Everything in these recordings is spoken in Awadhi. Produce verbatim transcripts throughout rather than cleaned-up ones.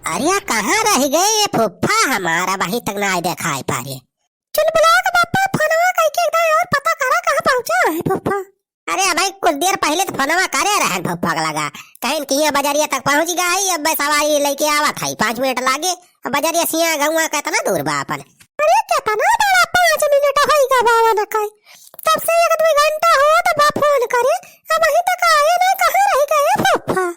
अरे, कहाँ रहि गए ये फुफ्फा हमार, अबहीं तक नाहीं देखाई परे। चुलबुला के बप्पा, फोनवा कइके एकदम और पता करा, कहाँ पहुँचा है फुफ्फा। अरे भाई, कुछ देर पहिले त फोनवा करे रहन फुफ्फा के लगा, कहिन कि हियाँ बजरिया तक पहुँच गए हई, अब सवारी लइके आवत हई, पाँच मिनट लागे। अब बजरिया से हियाँ गउँवा केतना दूर बा आपन? अरे केतना बड़ा पाँच मिनट होई गवा ना कई, तब से एक दुइ घंटा होत बा फोन करे, अबहीं तक आए नाहीं, कहाँ रहि गए फुफ्फा?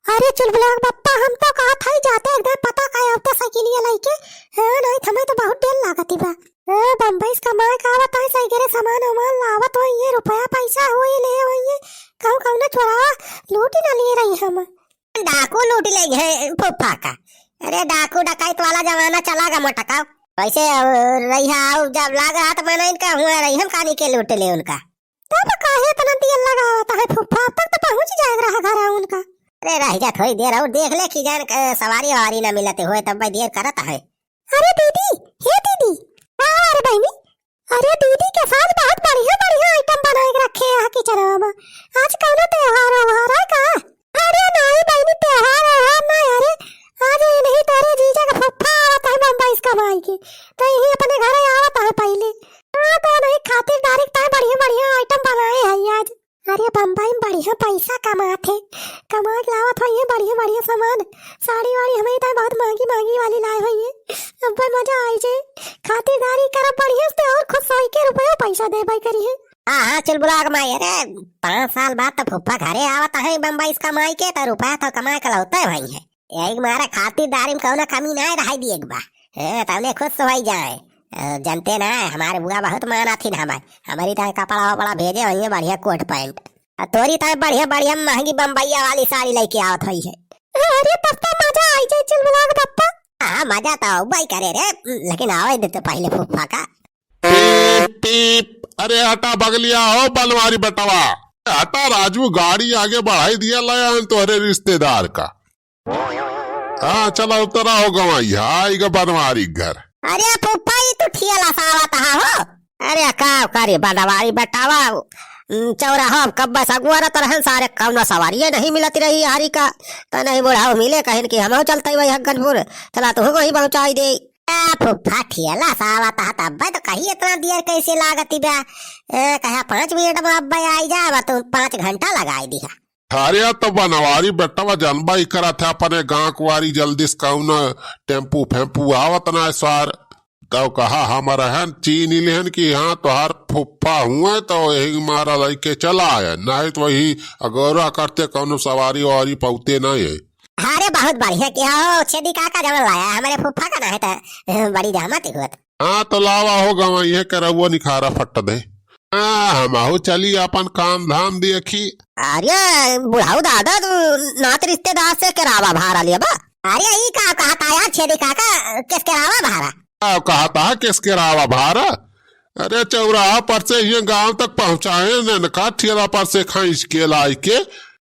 अरे चुलबुला के बप्पा, हम तो कहत हई जाते एकदम पता कइ आवते साइकिलिया लइके। हाँ, नाहीं त हमें तो बहुत देर लागत बा। हाँ, बम्बई से कमाए के आवत हई, सही करे सामान उमान लावत होइहैं, रुपया पैसा होई ले होइहैं, कहूँ कहूँ ना चोरावा लूटी ना लिए रही हम। डाकू लूटी ले गए फुफ्फा का। अरे डाकू डकैत वाला जमाना चला गा मोटका। वैसे, अ, रहिया आउ जब लाग रहा त मना इनका हुआ रही हम कानी के लूट ले उनका। तब काहे इतना देर लगावत है फुफ्फा? अब तक तो पहुँच जाए रहा घर उनका। अरे रह जा थोड़ी देर और देख ले कि जान, अ, सवारी वारी ना मिलत होए तब भाई देर करत है। अरे दीदी, हे दीदी, का अरे बहिनी? अरे दीदी के साथ बहुत बढ़िया बढ़िया आइटम बनाए के रखे हैं किचनवा में। आज कौनो त्योहार व्योहार है का? अरे नाहीं बहिनी, त्योहार व्योहार नाहीं, अरे आज इन्हीं तोरे जीजा के फुफ्फा आवत है बम्बई से कमाई के, तो इही अपने घरे आवत है पहिले। हाँ, तो इन्हीं खातिर direct ताई बढ़िया बढ़िया आइटम बनाए है आज। अरे बम्बई में बढ़िया पैसा कमात है, कमा के लावत होइहैं बढ़िया बढ़िया सामान, साड़ी वाड़ी हमें ताई बहुत महंगी महंगी वाली लाए होइहैं। अब भाई मजा आई जाए, खातिरदारी करब बढ़िया से और खुश होई के रुपयो पैसा देबे करिहैं। हाँ, हाँ, चुलबुला के माई, अरे, पाँच साल बाद तो फुफ्फा घरे आवत है बम्बई से कमाई के, तो रुपया तो कमाए के लौटे भाई है। यही मारे खातिरदारी में कौनो कमी ना रह दिए के बा। हाँ, तौने खुश होई जाए। अ, जनते ना है, हमारे बुआ बहुत मानत हिन हमार। हमारी ताई कपड़ा वपड़ा भेजे होइहैं बढ़िया कोट पैंट। अ, तोरी ताई बढ़िया बढ़िया महंगी बम्बैया वाली साड़ी लइके आवत होइहैं। अरे, तब तो मजा आई जाए चुलबुला के बप्पा। हाँ, मजा तो अउबे करे रे, लेकिन आवे दे तो पहिले फुफ्फा का। पीप, पीप। अरे हटा बगलिया हो बनवारी बेटवा। हटा राजू, गाड़ी आगे बढ़ाई दिया, ले आन तोहरे रिश्तेदार का। हाँ, चला उतरा हो गवैया, आइगा बनवारी घर। अरे फुफ्फा, ई तू ठेला से आवत हा हो? अरे का करे बनवारी बेटवा, उम, चौराहा में कब्बे से अगुआरत रहन सारे, कौनो सवारिये नहीं मिलत रही हरी का। त नहीं बुढ़ाऊ मिले, कहिन कि हमहू चलते वही हग्गनपुर, चला तू वहीं पहुँचाई दे। ए, फुफ्फा ठेला से आवत हा, तब्बे तो कही इतना देर कैसे लागत बा? ए, कहा पाँच मिनट में अब्बे आई जा, अब तू पाँच घंटा लगाई दिहा। अरे तो बनवारी बेटवा जनबा ही करत है, अपने गाँव कुआरी जल्दी से कौन टेम्पू फेम्पू आवत ना है सार। तब कहा हम रहन चीन लेहन कि हाँ तोहार फुफ्फा हुए तो यही मारा लइके चला आए, नहीं तो वही अगोरा करते कौनो सवारी वारी पौते नहीं है। अरे बहुत बढ़िया किया हो छेदी काका, जवन लाया हमरे फुफ्फा का ना है त बड़ी रहमत ही होत। हाँ तो लावा हो गवैया के रउआ निखारा फट दे। हाँ हमहू चली अपन काम धाम देखी। अरे बुढ़ाऊ दादा, तू नात रिश्तेदार से केरावा भारा लिया बा? अरे ई का कहता यार छेदी काका, किस केरावा भारा? का कहता किस केरावा भारा? अरे चौराहा पर से ये गांव तक पहुँचाए ने, इनका ठेला पर से खींच के लाई के,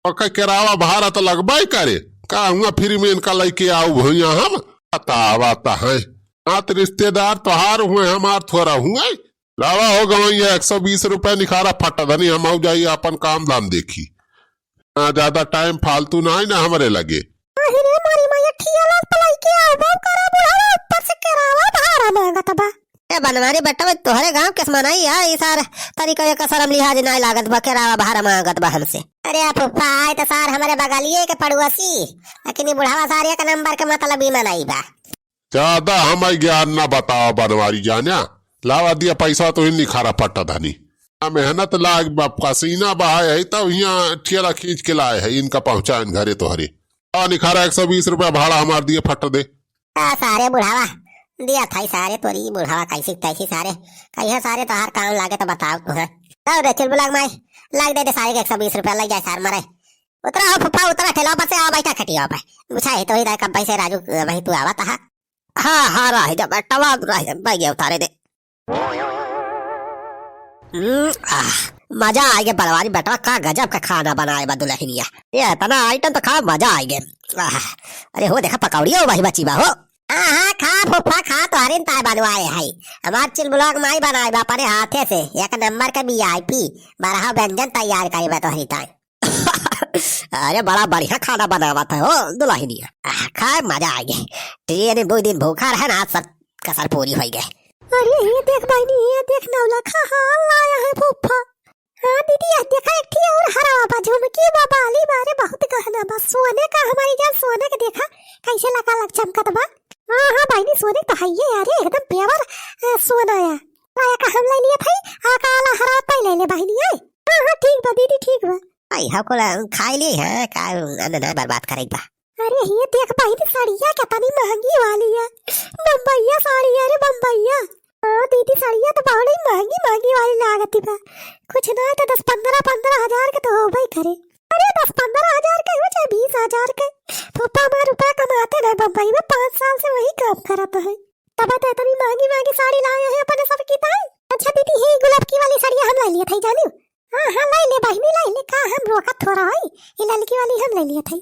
और का केरावा भारा तो लगबे करे। का हुआ फ्री में इनका लेके आऊ भैया हम? बतावा तो है। नात रिश्तेदार तोहार हुए, हमार थोड़ा हुए। लावा हो गवैया, एक सौ बीस रुपया निखारा फट धनी, हम आऊ जाई अपन काम धाम देखी। ना ज्यादा टाइम फालतू ना है ना हमरे लगे। अरे मोरी मैया, ठियाला पलाई के आवा करे बुढ़ावा, ऊपर से केरावा भारा मांगत बा। ए बनवारी बेटा, तोहरे गांव के मनाई है, ई सार तनिको एक शर्म लिहाज नाय लागत बा, केरावा भारा मांगत बा हमसे। अरे फुफ्फा, आए तो सार हमरे बगलिए के पड़ोसी, लेकिन ई बुढ़ावा सार एक नंबर के मतलबी मनई बा। ज्यादा हमें ज्ञान ना बतावा बनवारी जान्या। लावा दिया पैसा तो ही निखारा फट धनी। आ मेहनत लाग बा, पसीना बहाए है तब हियाँ ठेला खींच के लाए है, इनका पहुँचाएन घरे तोहरे। आ निखारा एक सौ बीस रुपया भाड़ा हमार दिए फट दे। आ सारे बुढ़ावा, दिया था सारे तोरी बुढ़ावा कैसी तैसी सारे, कहिया सारे तोहार काम लागे तो बताओ तू, हाँ। लाओ रे चुलबुला के माई, लाग दे दे सारे के एक सौ बीस रुपया लग जाए सार मरे। उतरा हो फुफ्फा, उतरा ठेला पर से, आ बैठा खटिया पे। बुझा है तो ही दाई कब से राजू, अ, वहीं तू आवत हा। हाँ, हाँ, रह जा बेटवा, रह जा, बैग उतारे दे। हम्म, आह, मजा आ गया बनवारी बेटवा, का गजब का खाना बनाए बा दुल्हनिया। ये इतना आइटम तो खा मजा आ गया। आह, अरे हो देखा पकौड़िया वही बची बा हो। हाँ, हाँ, खा फुफ्फा खा, तोहरे ताय बनवाए है। हमार चुलबुला के माई बनाए बा अपने हाथे से, एक नंबर के वी आई पी, बारह व्यंजन तैयार करे बा तोहरी ताय। अरे बड़ा बढ़िया खाना बनावत है हो दुलहिनिया। आह, खाए मजा आ गए। ट्रेन में दो दिन भूखा रहे ना, सब कसर पूरी होइ गए। अरे ये देख बहिनी, ये देख नौलखा हार लाया है फूफा। हाँ दीदी, ये देखा एक ठे और हरवा बा, झुमकी बा, बाली बा, अरे बहुत गहना बा, सोने का हमारी जान, सोने के देखा कैसे लकालक चमकत बा। हाँ हाँ बहिनी, सोने के तो है ये यार, ये एकदम pure, अ, सोना है। लाया का हम ले लिए भाई, आ का आला हरवा पाई ले ले बहिनी, आए। हाँ हाँ ठीक बा दीदी, ठीक बा। आई हाँ कुल खाई ली है, का अन्न ना बर्बाद करे बा। अरे ये देख बहिनी, साड़िया कितनी महंगी वाली है, बम्बैया साड़ी है रे बम्बैया। हाँ दीदी, साड़िया तो बड़ी महंगी महंगी वाली लागती बा, कुछ ना तो दस पन्द्रह, पन्द्रह हजार के तो होबे करे। अरे दस पन्द्रह हजार के हो चाहे बीस हजार के, फूफा हमार रुपया कमाते ना बम्बई में, पाँच साल से वही काम करत है, तब तो इतनी महंगी महंगी साड़ी लाए हैं अपने सब की ताई। अच्छा दीदी, हे गुलाब की वाली साड़िया हम ला लिए थे जानी। हाँ हाँ, लाई ले बहिनी, लाई ले, का हम रोकत थोड़ा हई, ये ललकी वाली हम ले लिए थे।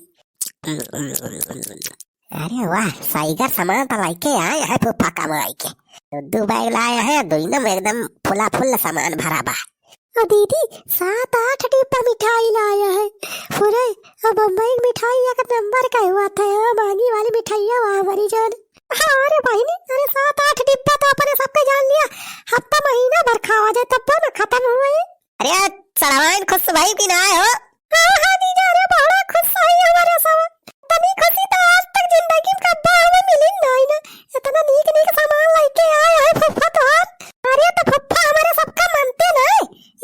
अरे वाह, साइगर सामान तो लाइके आए हैं फूफा कमाई के। दो बैग लाए हैं, दोनों में एकदम फुला फुल सामान भरा बा। ओ दीदी, सात आठ डिब्बा मिठाई लाया है पूरे। अब बम्बई की मिठाई एक नंबर का हुआ था, हाँ, महंगी वाली मिठाइया बा हमारी जान। हाँ रे बहिनी, अरे सात आठ डिब्बा तो अपने सबके जान लिया, हफ्ता महीना भर खावा जाए तब तो ना खत्म हुए। अरे सड़वाइन खुश भई कि ना हो? हाँ हाँ जीजा, अरे बड़ा खुश है हमारे सब। इतनी खुशी तो आज तक जिंदगी में कब्बो हमें मिली नहीं ना। इतना नीक नीक सामान लेके आए हैं फुफ्फा तोहार। अरे तो फुफ्फा हमारे सबका मानते ना,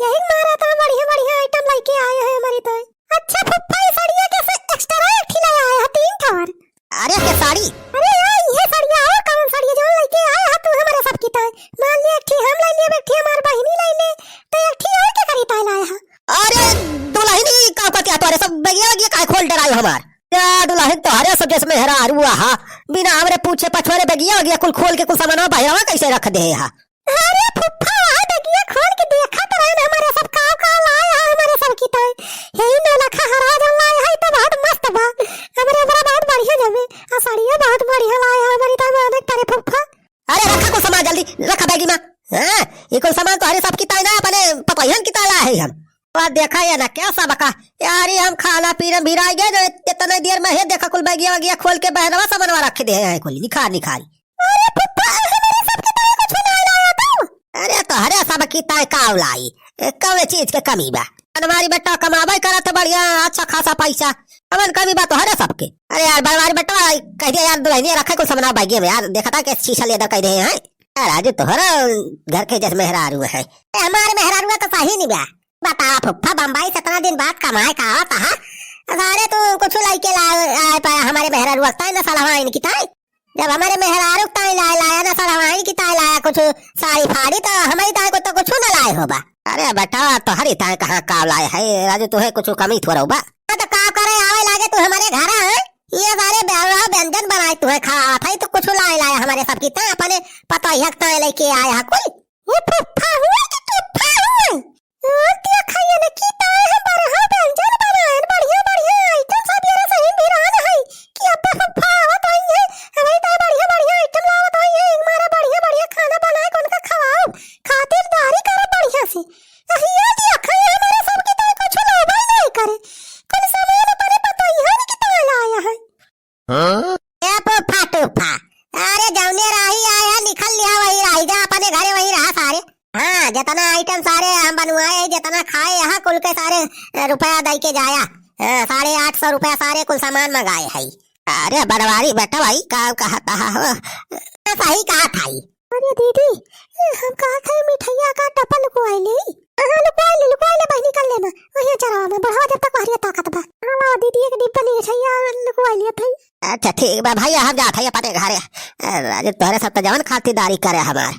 यही मारा था, बढ़िया बढ़िया आइटम लेके आए हैं हमारी तो। अच्छा फुफ्फा, ये साड़िया कैसे एक्स्ट्रा एक ठे ले आए हैं, तीन ठवर? अरे के साड़ी? अरे यार, ये साड़िया और कौन साड़िया जो लेके आए हा तू हमारे सब की ताई? मान लिया एक ठे हम ले लिए, एक ठे हमार बहिनी ले ले, तो एक ठे और के करी ताई लाए हा? अरे दुलहिनी, का पतिया तोरे सब बगिया वगिया काहे खोल डरायो हमार? या दुलहिन तोहरे सब जैसे मेहरारू हा, बिना हमरे पूछे पछोरे बगिया वगिया कुल खोल के कुल सामानवा बहिरवा कैसे रख दे हा? अरे फुफ्फा, वहाँ बगिया खोल के देखत रहन हमारे सब का का लाए हा हमारे सब की ताई। हे नौलखा हरा जौन लाए हा, ई तो बहुत मस्त बा। हमरे ऊपर बहुत बढ़िया जमे। आ साड़िया बहुत बढ़िया लाए हा हमारी ताई, मानक तारे फुफ्फा। अरे रखा कुल सामान जल्दी, रखा बैगी मा। हाँ, ये कुल सामान तोहरे सब की ताई ना, अपने पतोहियन की ताई लाए है हम। और देखा ये ना क्या सब का, यार ये हम खाना पीना भिराई गए ना, इतने देर में हे देखा कुल बैगिया वगिया खोल के बहरवा सामानवा रख दे हैं कुल निखार निखार। अरे फुफ्फा, हमारे सब की ताई कुछ ना लाया तू। अरे तोहरे सब की ताई का लाई? ए, कौन चीज के कमी बा? बनवारी बेटा कमाबे करत है बढ़िया, अच्छा खासा पैसा। कवन कमी बा तोहरे सबके? अरे यार बनवारी बेटा, कह दिया यार दुलहिनिया रखे कुल सामानवा बैगे में यार, देखता के शीशा लेदर कह दे हैं। यार आज तोहरा घर के जस मेहरारू है। ए, हमारे मेहरारू तो सही नहीं बा। बतावा फुफ्फा, बम्बई से इतना दिन बाद कमाए का आवत हा, सारे तू कुछ लइके ला आए पाया हमारे मेहरारू ताई ना सड़वाइन की ताई। जब हमारे मेहरारू ताई लाए लाया ना सड़वाइन की ताई लाया कुछ साड़ी फाड़ी, तो हमारी ताई को तो कुछ ना लाए होबा। अरे बेटा, तोहरी ताई कहाँ का लाए है राजू, तुहे कुछ कमी थोड़ा बा। हाँ, तो का करे आवे लागे तू हमारे घर है? ये सारे ब्याह व्यंजन बनाए तुहे खावा था, तो कुछ लाए लाए हमारे सब की ताई, अपने पतोहिया के ताई लेके आए हा कोई। ये फुफ्फा हुए कि टुफ्फा हुए? और दिया खाइए ना की ताई हम बरहा व्यंजन बनाएन, बढ़िया बढ़िया आइटम सब ये रहे सही बिरान है कि अब्बे फुफ्फा आवत आई है, हमारी ताई बढ़िया बढ़िया आइटम लावत आई है, एक मारा बढ़िया बढ़िया खाना बनाए के उनका खवाओ, खातिरदारी करो बढ़िया से। अहिया दिया खाइए हमारे सब की ताई कुछ लावा ही नहीं करे, कुल सामान अपने पतोहिया की ताई लाया है। हाँ? ए फुफ्फा टुफ्फा, अरे जौने राही आया निकल लिया वही राही, जा अपने घरे वही रहा सारे। हाँ, जितना आइटम सारे हम बनवाए हैं, जितना खाए यहाँ कुल के सारे, अ, रुपया दई के जाया। हाँ, साढ़े आठ सौ रुपया सारे कुल सामान मंगाए है। अरे बनवारी बेटा भाई, का कहता हो? सही कहा था ई। अरे दीदी, हम कहा थे मिठाइया का डब्बा लुकवाई ले। हाँ, लुकवाई ले, लुकवाई ले बहिनी, कर लेना। वही चरावा में बढ़ावा जब तक हरिया ताकत बा। हाँ, लाओ दीदी, एक डिब्बा मिठाइया लुकवाई लिया थे। अच्छा ठीक बा भाई, हम जात है अपने घरे। अरे राजू, तोहरे सब तो जवन खातिरदारी करे हमार।